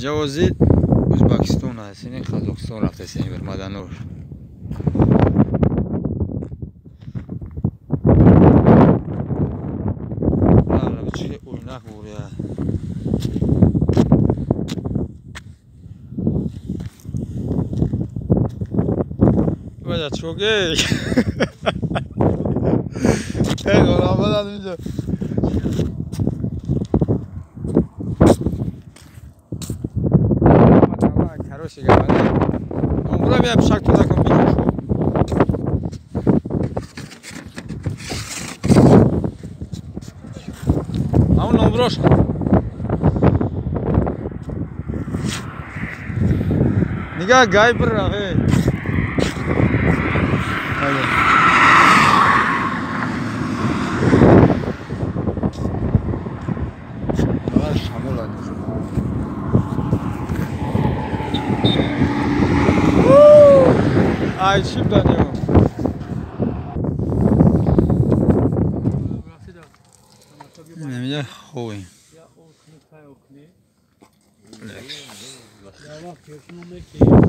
Ҷавози Ӯзбекистон аст, ин Қазоқистон рафтаст, ин Маданур. Чӣ ойнақ буря. Бача чоге. Эй, ғулом бадан инҷо. Короче говоря, номбура бия пишак тоза кун бинам шу. Ҳамун номбурош. Нигаҳ гай бира, эй. Ай, чӣ бданем? Намеда ховем. Лексус.